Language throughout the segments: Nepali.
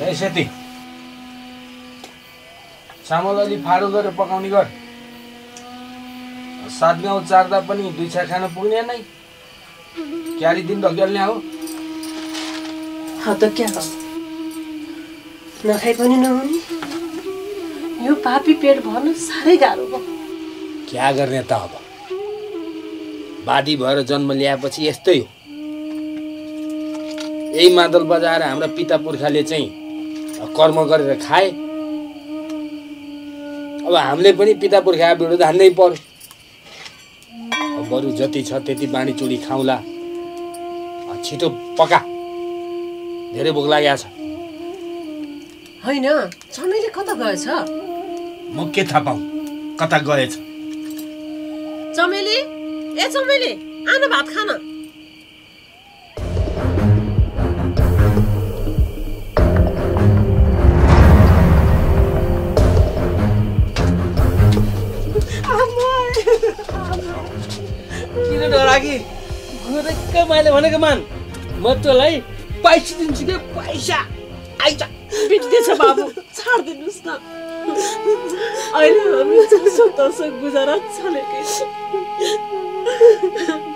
ए सेती चामल अलि फाडो गरेर पकाउने गर। 7 गाउँ चार्दा पनि 2 छा खान पुग्ने नै। क्यारी दिन ढकेल्ने हो। हाँ तो क्या हो, नखाइ पनि नहुने। यो पापी पेट भर्न साह्रै गाह्रो भयो। क्या गर्ने त अब, बादी भएर जन्म ल्याएपछि यस्तै हो। यही मादल बजाएर हाम्रा पिता पुर्खाले चाहिँ कर्म गरेर खाए। अब हामीले पनि पिता पुर्खा विरुद्ध हान्नै पर्यो। अब बरु जति छ त्यति बाँडी चुडी खाउँला। छिटो पका, धेरै भोक लागेको छ। हैन, चमेली कता गएछ? म के थाहा पाऊँ कता गएछ। चमेली, ए चमेली, आन भात खान। किन डरागी? गोरेक्क मैले भनेको मान, म तँलाई पैसा दिन्छु के पैसा। आइज बित्दैछ बाबु, छाड्दिनुस् न। अहिले हामी जसो गुजारा चलेकै छ।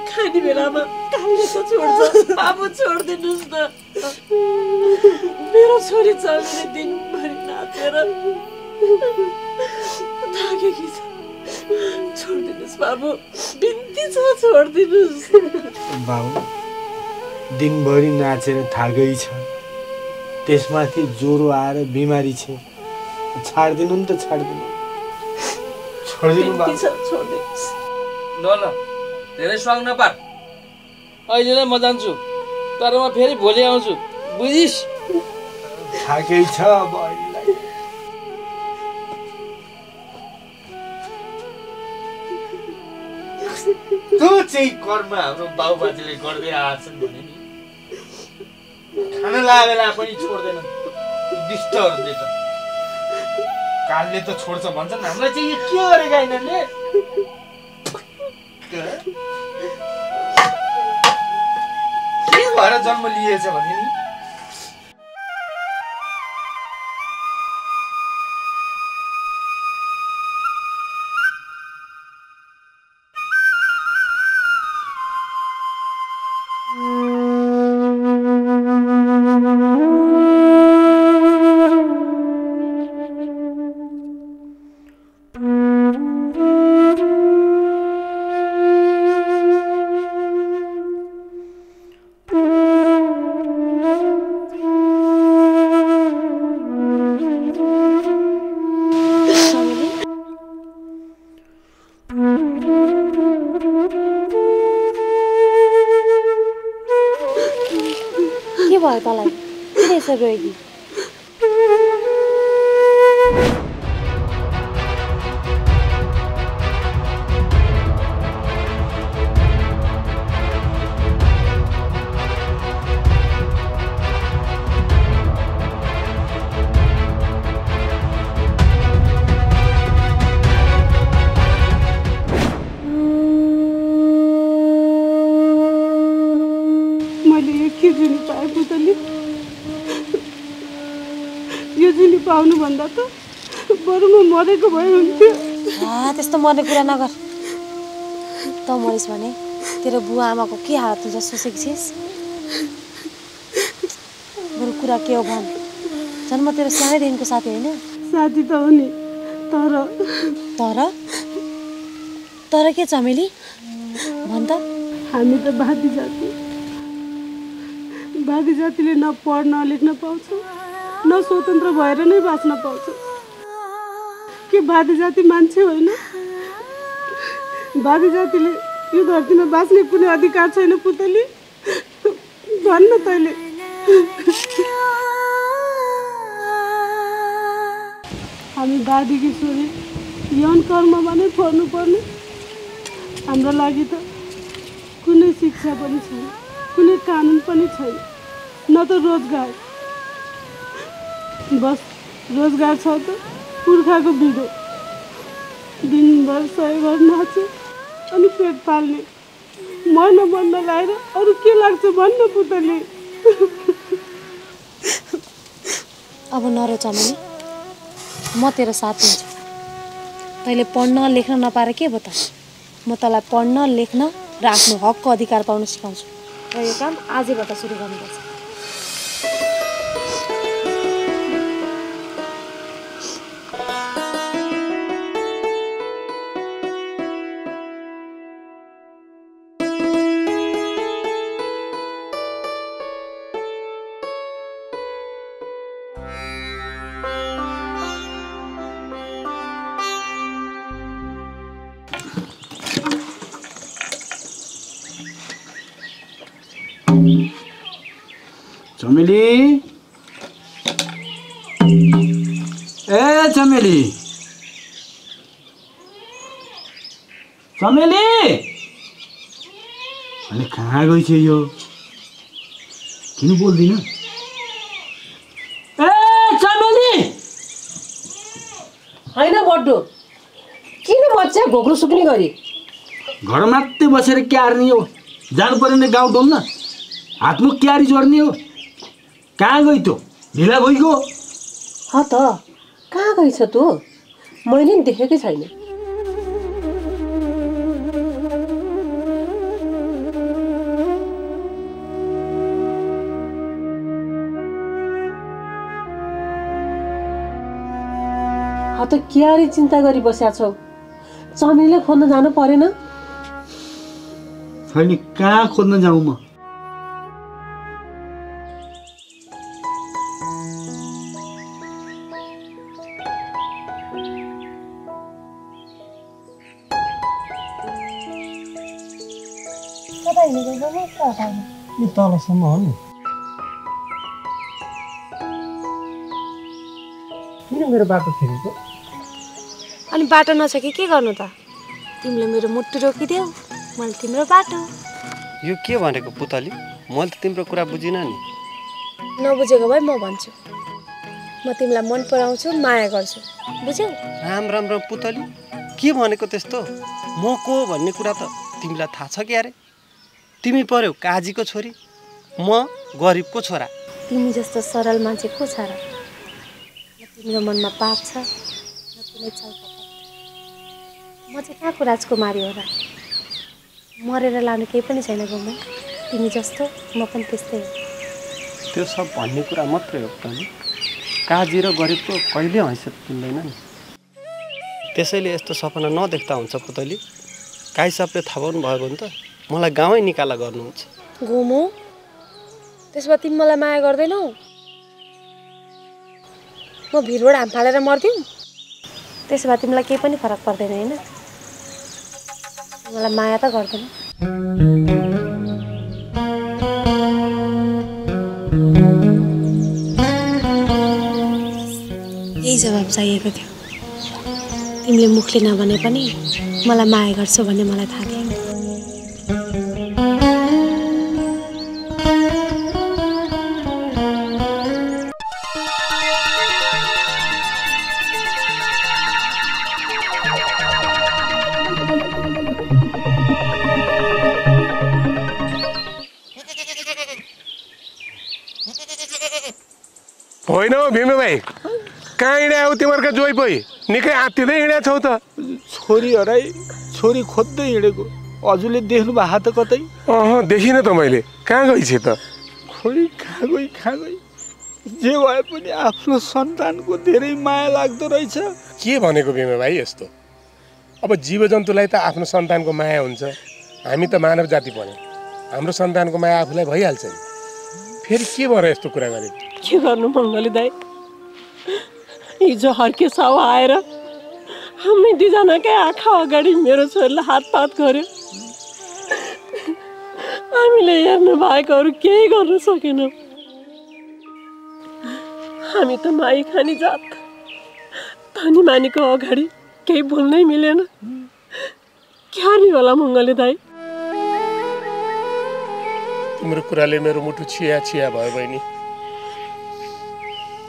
खाने बेलामा कालले त छोड्छ। बाबु छोड्दिनुस् न। मेरो छोरी चल्ने दिनभरि नाचेर थाकेकी छ। छोड्दिनुस् बाबु, बिन्ती छ, छोड्दिनुस्। बाबु दिनभरि नाचेर थाकै छ, त्यसमाथि ज्वरो आएर बिमारी छ। छाड्दिनु नि त, छाड्दिनु। छोड्दिनु बाबु, छोड्दिनुस्। ल धेरै स्वाङ नपार। अहिले नै म जान्छु, तर म फेरि भोलि आउँछु, बुझिस्? थाकै छ अब अहिलेलाई। त्यो चाहिँ कर्म हाम्रो बाबुबाजेले गर्दै आएछन् भने नि खान लागेला पनि छोड्दैन दुष्टहरूले त। कालले त छोड्छ भन्छन्, हामीलाई चाहिँ यो के गरेका यिनीहरूले? के भएर जन्म लिएछ भने नि भयो तँलाई? किन यसरी रोएकी? पाउनु भन्दा त बरु म मरेको भए हुन्थ्यो। त्यस्तो मर्ने कुरा नगर। त मरिस् भने तेरो बुवा आमाको के हालत हुन्छ सोचेको छिस्? बरु कुरा के हो भन्। झन् म तेरो सानैदेखिको साथी होइन? साथी त हो नि, तर के चमेली भन् त? हामी त बादी जातिले न पढ्न लेख्न पाउँछ, न स्वतन्त्र भएर नै बाँच्न पाउँछ। के बादी जाति मान्छे होइन? बादी जातिले यो धरतीमा बाँच्ने कुनै अधिकार छैन पुतली? भन्न तैँले। हामी बादीकी छोरी यौन कर्ममा नै पर्नु पर्ने। हाम्रो लागि त कुनै शिक्षा पनि छैन, कुनै कानुन पनि छैन, न त रोजगार। बस रोजगार छ त पुर्खाको बिडो, दिनभर सयभर नाचे अनि पेट पाल्ने। मर्न बन्द लाएर अरू के लाग्छ भन्न पुतली। अब नरो चमेली, म तेरो साथ दिन्छु। तैँले पढ्न लेख्न नपाएर के भयो त? म तँलाई पढ्न लेख्न र आफ्नो हकको अधिकार पाउन सिकाउँछु र यो काम आजैबाट सुरु गर्नुपर्छ। चमेली, ए चमेली, चमेली, अरे कहाँ गई छ यो? किन बोल्दिन? ए चमेली! हैन बड्डो, किन बच्चा घोक्रो सुक्ने गरी? घर मात्रै बसेर क्यार्ने हो? जानु पर्यो नि गाउँ डुल्न? हातमा क्यारी जोड्ने हो? कहाँ गई तँ? ढिला भइगयो? त कहाँ गई छ तँ? मैले नि देखेकै छैन। त क्यारी चिन्ता गरी बस्या छौ? चमेलीलाई खोज्न जानु परेन? छैन, कहाँ खोज्न जाउँ म? यो तलसम्म हो नि। किन मेरो बाटो फेरेको? अनि बाटो नछ कि के गर्नु त? तिमीले मेरो मुटु रोकिदेऊ, मैले तिम्रो बाटो। यो के भनेको पुतली? मैले त तिम्रो कुरा बुझिनँ नि। नबुझेको भए म भन्छु। म तिमीलाई मन पराउँछु, माया गर्छु, बुझ्यौ? राम राम राम पुतली, के भनेको त्यस्तो? म को भन्ने कुरा त तिमीलाई थाहा छ कि अरे? तिमी पर्यौ काजीको छोरी, म गरिबको छोरा। तिमी जस्तो सरल मान्छे को छ र? तिम्रो मनमा पाप छ, न कुनै छलकपट। म चाहिँ कहाँको राजकुमारी हो र? मरेर लानु केही पनि छैन गाउँमा। तिमी जस्तो म पनि त्यस्तै हो। त्यो सब भन्ने कुरा मात्रै हो पुतली। काजी र गरिबको कहिले हैसियत मिल्दैन नि। त्यसैले यस्तो सपना नदेख्दा हुन्छ पुतली। काई सबले थाहा पाउनु भयो भने त मलाई गाउँै निकाला गर्नुहुन्छ। गोमो, त्यसो भए तिमी मलाई माया गर्दैनौ? म भिरबाट हाम फालेर मर्दिउँ? त्यसो भए तिमीलाई केही पनि फरक पर्दैन होइन? मलाई माया त गर्दैन। जवाब चाहिएको थियो। तिमीले मुखले नभने पनि मलाई माया गर्छौ भन्ने मलाई थाहा थियो। होइन हौ भीमे भाइ, कहाँ हिँड्या हो तिमीहरूका जोइ पोइ? निकै आत्तिँदै हिँड्या छौ त। छोरी हराई छोरी खोज्दै हिँडेको। हजुरले देख्नु भएको त कतै? देखिनँ त मैले। कहाँ गइछे त? खोइ खा गई जे भए पनि आफ्नो सन्तानको धेरै माया लाग्दो रहेछ। के भनेको भीमे भाइ यस्तो? अब जीवजन्तुलाई त आफ्नो सन्तानको माया हुन्छ। हामी त मानव जाति पर्यो, हाम्रो सन्तानको माया आफूलाई भइहाल्छ नि। फेरि के भएर यस्तो कुरा गरे? के गर्नु मङ्गले दाइ, हिजो हर्के साउ आएर हामी दुईजनाकै आँखा अगाडि मेरो छोरीलाई हातपात गर्यो। हामीले हेर्नु बाहेक अरू केही गर्न सकेनौँ। हामी त माई खानी जात, धनी मानीको अगाडि केही बोल्नै मिलेन। क्यारी होला मङ्गले दाइ? तिम्रो कुराले मेरो मुटु छिया छिया भयो बहिनी।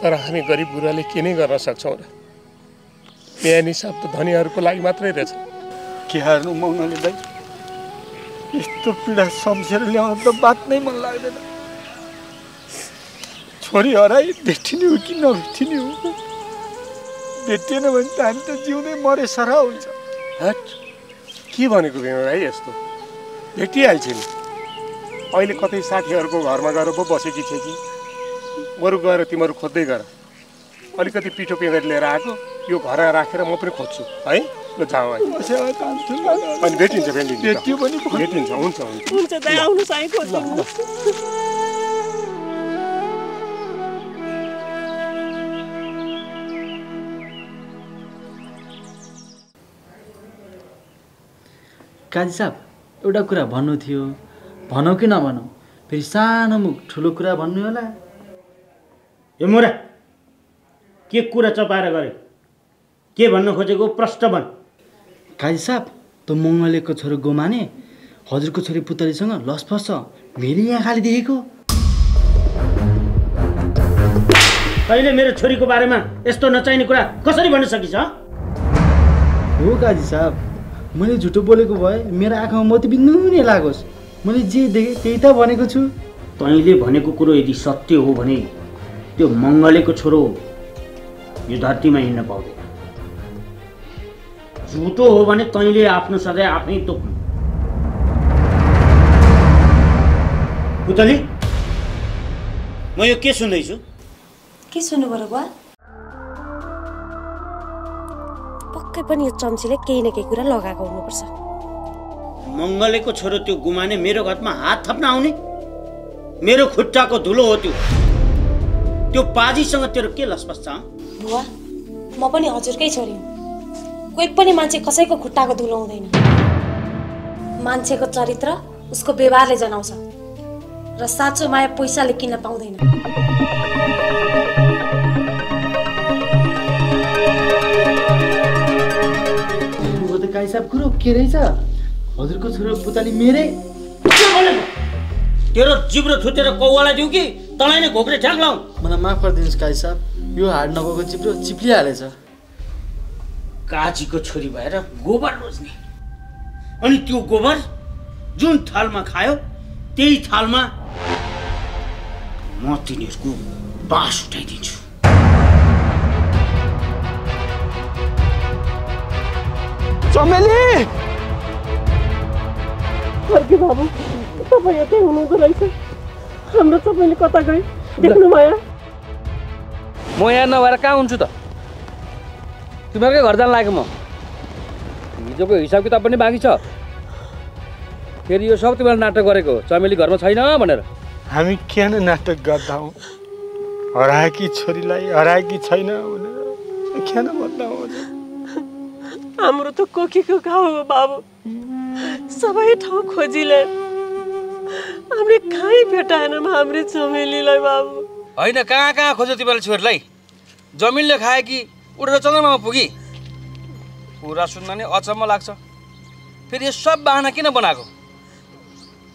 तर हामी गरिब गुरुवाले के नै गर्न सक्छौँ र? न्याय निसाब त धनीहरूको लागि मात्रै रहेछ। के हार्नु मङ्गले दाइ, यस्तो पीडा सम्झेर ल्याउन त बाँच्नै मन लाग्दैन। छोरी हराई भेटिने हो कि नभेटिने हो? भेटिएन भने त हामी त जिउँदै मरे सरा हुन्छ। हट, के भनेको भीमे भाइ यस्तो? भेटिहाल्छ नि। अहिले कतै साथीहरूको घरमा गएर पो बसेकी थिए कि? बरु गएर तिमीहरू खोज्दै गर। अलिकति पिठो पेँगरी लिएर आएको, यो घर राखेर म पनि खोज्छु है। ल जाऊ है, अनि भेटिन्छ भेटियो पनि भेटिन्छ। हुन्छ हुन्छ दाइ, आउनुहोस् है खोज्नु। काजी साहब, एउटा कुरा भन्नु थियो, भनौँ कि नभनौँ? फेरि सानो मुख ठुलो कुरा भन्नु होला। ए मोरा, के कुरा चपाएर गरे? के भन्न खोजेको प्रश्न भन्। काजी साहब, त मङ्गलेको छोरो गोमाने हजुरको छोरी पुतलीसँग लसफस छ, फेरि यहाँ खाली देखेको। तैँले मेरो छोरीको बारेमा यस्तो नचाहिने कुरा कसरी भन्न सकिन्छ? हो काजी साहब, मैले झुटो बोलेको भए मेरो आँखामा मोती बिन्दु नै लागोस्। मैले जे देखेँ त्यही त भनेको छु। तैँले भनेको कुरो यदि सत्य हो भने त्यो मङ्गलेको छोरो यो धरतीमा हिँड्न पाउँदैन। झुटो हो भने तैँले आफ्नो सजाय आफै तोक्नु। पुतली, म यो के सुन्दैछु? के सुन्नु पर्यो बुवा? पक्कै पनि यो चम्चीले केही न केही कुरा लगाएको हुनुपर्छ। मङ्गलेको छोरो त्यो गुमाने मेरो घरमा हात थप्न आउने? मेरो खुट्टाको धुलो हो त्यो। त्यो पाजीसँग तेरो के लसपस छ? बुवा, म पनि हजुरकै छोरी हुँ। कोही पनि मान्छे कसैको खुट्टाको धुलो हुँदैन। मान्छेको चरित्र उसको व्यवहारले जनाउँछ र साँचो माया पैसाले किन्न पाउँदैन। काजी साहब, कुरो के रहेछ? हजुरको छोरो पुतली मेरै। तेरो जिब्रो थुतेर कौवालाई दिउ कि तँलाई नै घोक्रे ठ्याक लाउँ? मलाई माफ गरिदिनुहोस् काजी साहब, यो हाड नभएको जिब्रो चिप्लिहालेछ। काजीको छोरी भएर गोबर रोज्ने, अनि त्यो गोबर जुन थालमा खायो त्यही थालमा म तिनीहरूको बास उठाइदिन्छु। चमेली! फर्के बाबु, तपाईँ यतै हुनुहुँदो रहेछ। हाम्रो तपाईँले कता गए देख्नु भयो? म यहाँ नभएर कहाँ हुन्छु त? तिमीहरूकै घर जान लाग्यो म। हिजोको हिसाब किताब पनि बाँकी छ। फेरि यो सब तिमीहरूले नाटक गरेको हो, चमेली घरमा छैन भनेर। हामी किन नाटक गर्दा हौँ? हराएकी छोरीलाई हराएकी छैन भनेर किन भन्दा हौँ? हाम्रो त कोखीको गाउँ हो बाबु, सबै ठाउँ खोजिले हामीले कहीँ भेटाएनौँ हाम्रो चमेलीलाई बाबु। होइन, कहाँ कहाँ खोज्यो तिमीहरूले छोरीलाई? जमिनले खाए कि उडेर चन्द्रमामा पुगी कुरा सुन्दा नि अचम्म लाग्छ। फेरि यो सब बाहना किन बनाएको?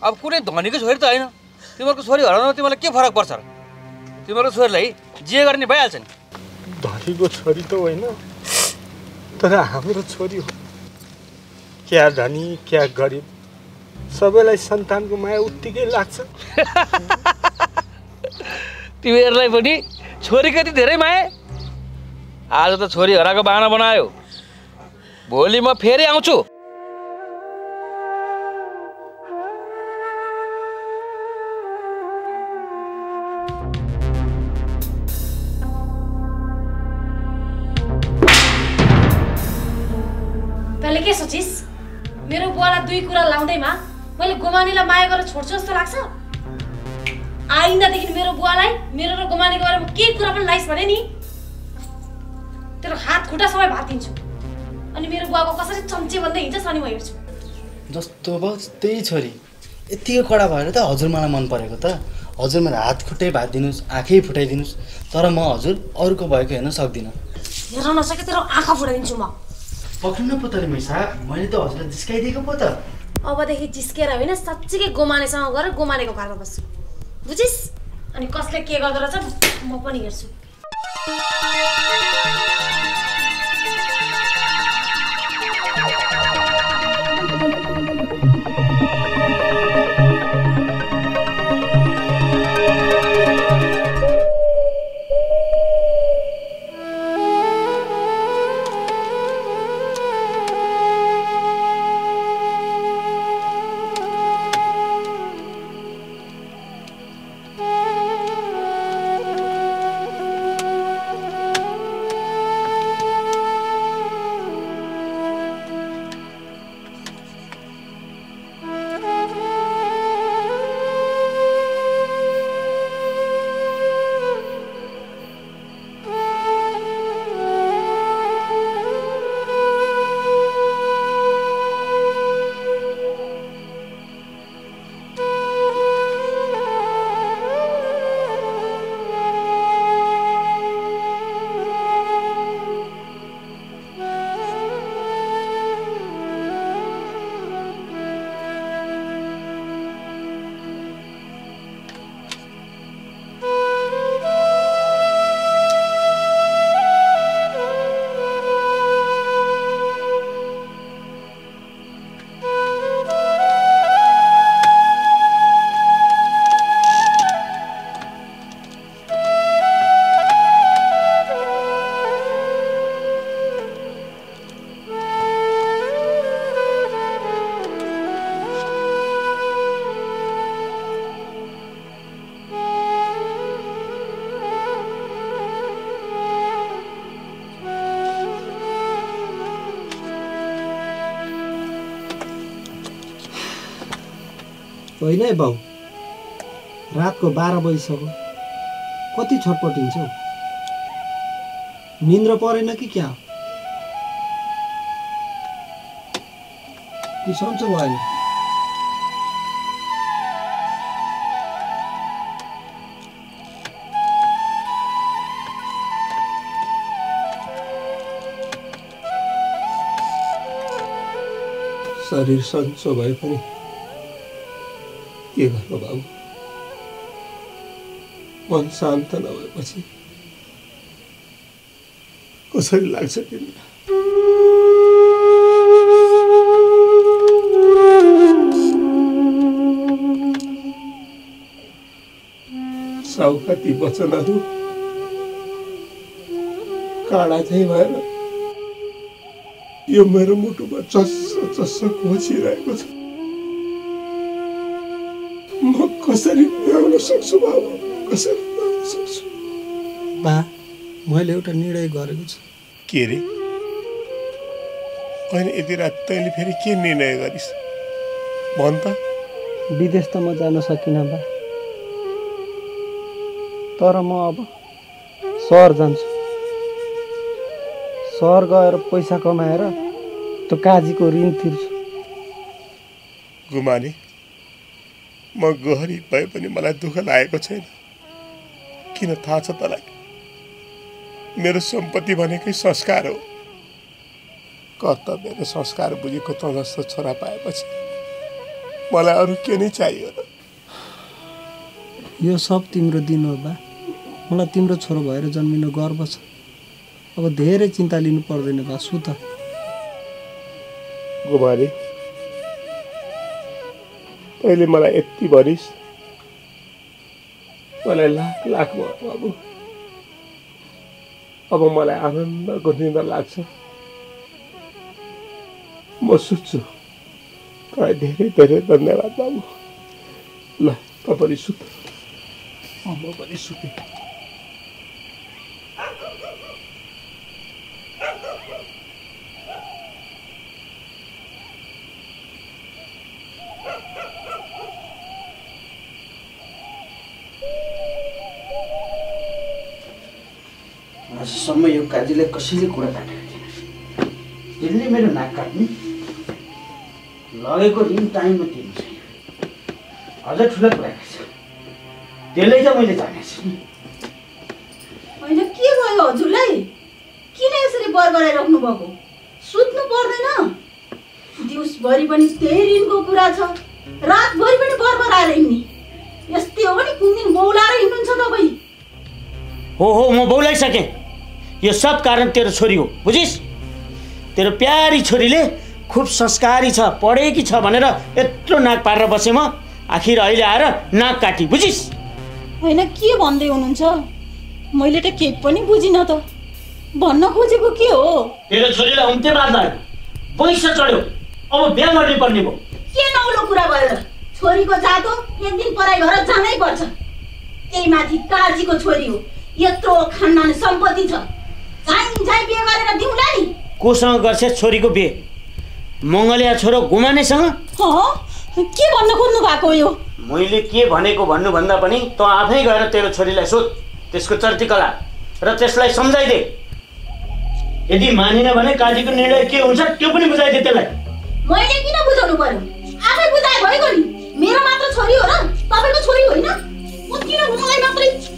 अब कुनै धनीको छोरी त होइन, तिमीहरूको छोरी हराउँदा तिमीलाई के फरक पर्छ र? तिमीहरूको छोरीलाई जे गर्ने नि भइहाल्छ नि। धनीको छोरी त होइन, तर हाम्रो छोरी हो। क्या धनी क्या गरिब, सबैलाई सन्तानको माया उत्तिकै लाग्छ। तिमीहरूलाई पनि छोरी कति धेरै माया। आज त छोरी हराएको बाहना बनायो, भोलि म फेरि आउँछु। तैँले के सोचिस्? मेरो बुवालाई दुई कुरा लाउँदैमा मैले गोमानीलाई माया गरेर छोड्छु जस्तो लाग्छ? आइन्दादेखि मेरो बुवालाई मेरो र गोमानीको बारेमा के कुरा पनि लाइस् भने नि तेरो हात खुट्टा सबै भातिन्छु। अनि मेरो बुवाको कसरी चम्चे भन्दै हिँड्छस् अनि म हेर्छु। जस्तो भयो त्यही छोरी यतिको कडा भएर त हजुर मलाई मन परेको त। हजुर मेरो हात खुट्टै भातिदिनुहोस्, आँखै फुटाइदिनुहोस्, तर म हजुर अरूको भएको हेर्न सक्दिनँ। हेर्न नसके तेरो आँखा फुटाइदिन्छु म। पक्रिनु पो तर मैसा, मैले त हजुरलाई जिस्काइदिएको पो त। अबदेखि जिस्केर होइन, साँच्चीकै गोमानेसँग गएर गोमानेको घरमा बस्छु, बुझिस्? अनि कसले के गर्दो रहेछ म पनि हेर्छु। होइन है बाउ, रातको 12 बजिसक्यो, कति छटपटिन्छौ? निन्द्र परेन कि क्या? कि सन्चो भयो? शरीर सन्चो भए पनि के गर्नु बाबु, मन शान्त नभएपछि कसरी लाग्छ तिमीलाई? साउकती वचनहरू काँडा चाहिँ भएर यो मेरो मुटुमा चस्स चस्स खोचिरहेको छ। म कसरी ल्याउन सक्छु बाबु, कसरी ल्याउन सक्छु? बा, मैले एउटा निर्णय गरेको छु। के रे? होइन यति रात तैँले फेरि के निर्णय गरिस् भन् त? विदेश त म जान सकिनँ बा, तर म अब सहर जान्छु। सहर गएर पैसा कमाएर त्यो काजीको ऋण तिर्छु। गुमानी, म गहरी भए पनि मलाई दुःख लागेको छैन। किन थाहा छ तँलाई? मेरो सम्पत्ति भनेकै संस्कार हो। कर्तव्य र संस्कार बुझेको त जस्तो छोरा पाएपछि मलाई अरू के नै चाहियो र? यो सब तिम्रो दिन हो बा। मलाई तिम्रो छोरो भएर जन्मिनु गर्व छ। अब धेरै चिन्ता लिनु पर्दैन बा, सुत। गुमारी, तैँले मलाई यति भनिस्, मलाई लाख लाख भयो बाबु। अब मलाई आनन्दको निद्रा लाग्छ। म सुत्छु। तँलाई धेरै धेरै धन्यवाद बाबु। ल त पनि सुत। म पनि सुतेँ। आजसम्म यो काजीले कसैले कुरा काटेको थिएन। यसले मेरो नाक काट्ने, लगेको ऋण टाइममा तिर्नु छैन। अझ ठुलो कुरा छ, त्यसले चाहिँ मैले जानेको छु नि। होइन, के भयो हजुरलाई? किन यसरी बरबराइराख्नु भएको? सुत्नु पर्दैन? दिउँसभरि पनि त्यही ऋणको कुरा छ, रातभरि पनि बरबराएर हिँड्ने। यस्तै हो भने कुन दिन बौलाएर हिँड्नुहुन्छ तपाईँ? हो म बौलाइसकेँ। यो सब कारण तेरो छोरी हो, बुझिस्? तेरो प्यारी छोरीले खुब संस्कारी छ, पढेकी छ भनेर यत्रो नाक पारेर बसेँ म। आखिर अहिले आएर नाक काटी, बुझिस्? होइन, के भन्दै हुनुहुन्छ? मैले त केही पनि बुझिनँ त। भन्न खोजेको के हो? तेरो छोरीलाई उम्ते बाँध्दा पैसा चढ्यो, अब बिहा गर्नै पर्ने भयो। के नौलो कुरा भयो र? छोरीको जातो एक दिन पराई घर जानै पर्छ। त्यही माथि काजीको छोरी हो, यत्रो खानदान सम्पत्ति छ। जाइ बिहे गरेर दिउँला नि। कोसँग गर्छ छोरीको बिहे? मङ्गलिया छोरो गुमानेसँग? के भन्न खोज्नु भएको यो? मैले के भनेको भन्नुभन्दा पनि त आफै गएर तेरो छोरीलाई सोध, त्यसको चर्तिकला र त्यसलाई सम्झाइदे। यदि मानेन भने काजीको निर्णय के हुन्छ त्यो पनि बुझाइदे त्यसलाई। मैले किन बुझाउनु पर्यो? आफै बुझाए भइगयो नि। मेरो मात्र छोरी हो र? तपाईँको छोरी होइन? म किन मलाई मात्रै?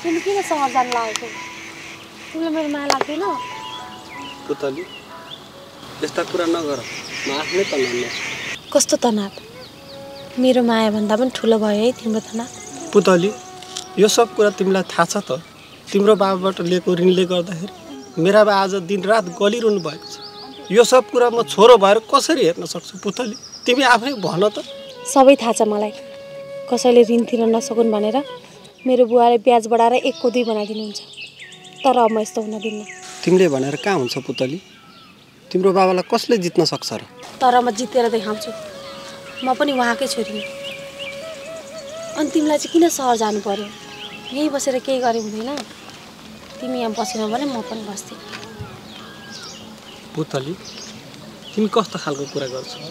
तिमी किन सहर जान लागेको? तिमीलाई मेरो माया लाग्दैन? पुतली, यस्ता कुरा नगर। म आफ्नै तनावमा छु। कस्तो तनाव? मेरो माया भन्दा पनि ठुलो भयो है तिम्रो तनाव। पुतली, यो सब कुरा तिमीलाई थाहा छ त? तिम्रो बाबाबाट लिएको ऋणले गर्दाखेरि मेरा बा आज दिनरात गलिरहनु भएको छ। यो सब कुरा म छोरो भएर कसरी हेर्न सक्छु? पुतली, तिमी आफै भन त। सबै थाहा छ मलाई। कसैले ऋण तिर्न नसकुन् भनेर मेरो बुवाले ब्याज बढाएर 1 को 2 बनाइदिनुहुन्छ। तर अब म यस्तो हुन दिन्न। तिमीले भनेर कहाँ हुन्छ पुतली? तिम्रो बाबालाई कसले जित्न सक्छ र? तर म जितेर देखाउँछु। म पनि उहाँकै छोरी हुँ। अनि तिमीलाई चाहिँ किन सहर जानु पर्यो? यहीँ बसेर केही गरे हुँदैन? तिमी यहाँ बसेनौ भने म पनि बस्थे। पुतली, तिमी कस्तो खालको कुरा गर्छौ?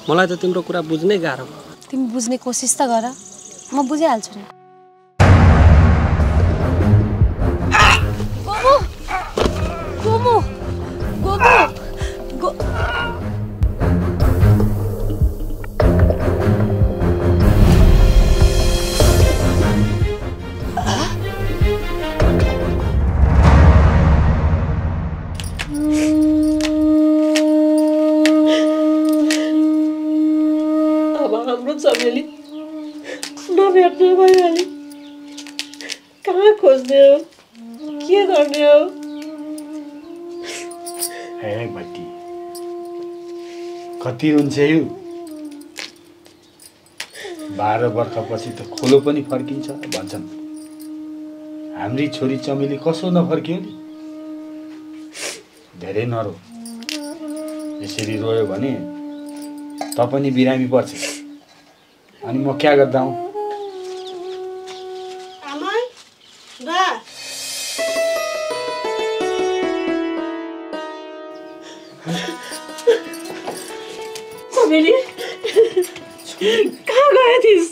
मलाई त तिम्रो कुरा बुझ्नै गाह्रो। तिमी बुझ्ने कोसिस त गर, म बुझिहाल्छु नि। गोमु गोमु गोमु भेट्नु भइहाल्यो कहाँ खोज्ने हो के गर्ने हो हे भट्टी कति हुन्छ यो 12 वर्षपछि त खोलो पनि फर्किन्छ भन्छन् हाम्री छोरी चमेली कसो नफर्कियो नि धेरै नरो यसरी रोयो भने त पनि बिरामी पर्छ अनि म क्या गर्दा हूँ आमा बा चमेली कहाँ गए थिइस्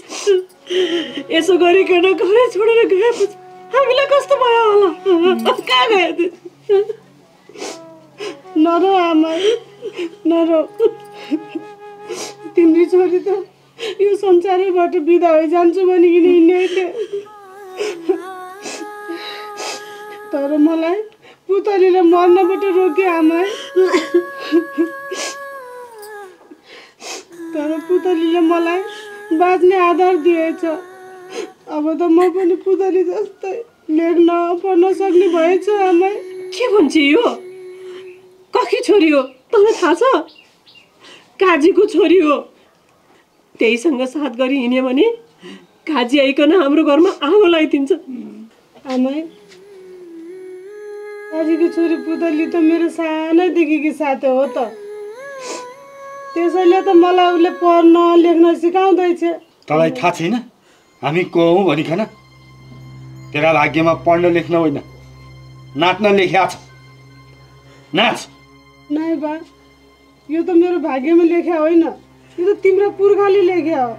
यसो गरिकन घरै छोडेर गएपछि हामीलाई कस्तो भयो होला कहाँ गए थिइस् नरो आमा नरो तिम्रो छोरी त यो संसारैबाट बिदा भइजान्छु भनिकन हिँडेको थियो तर मलाई पुतलीले मर्नबाट रोक्यो आमा तर पुतलीले मलाई बाँच्ने आधार दिएछ अब त म पनि पुतली जस्तै लेख्न पढ्न सक्ने भएछ आमा के भन्छ यो कखी छोरी हो तँलाई थाहा छ काजीको छोरी हो त्यहीसँग साथ गरी हिँड्यो भने काजी आइकन हाम्रो घरमा आगो लगाइदिन्छ आमा काजीको छोरी पुतली त मेरो सानैदेखिको साथी हो त त्यसैले त मलाई उसले पढ्न लेख्न सिकाउँदैछ तँलाई थाहा छैन हामी को हौँ भनिकन तेरा भाग्यमा पढ्न लेख्न होइन नाच्न लेख्या छ नाच नाइ बा यो त मेरो भाग्यमा लेख्या होइन यो त तिम्रो पुर्खाले लेख्या हो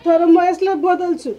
तर म यसलाई बदल्छु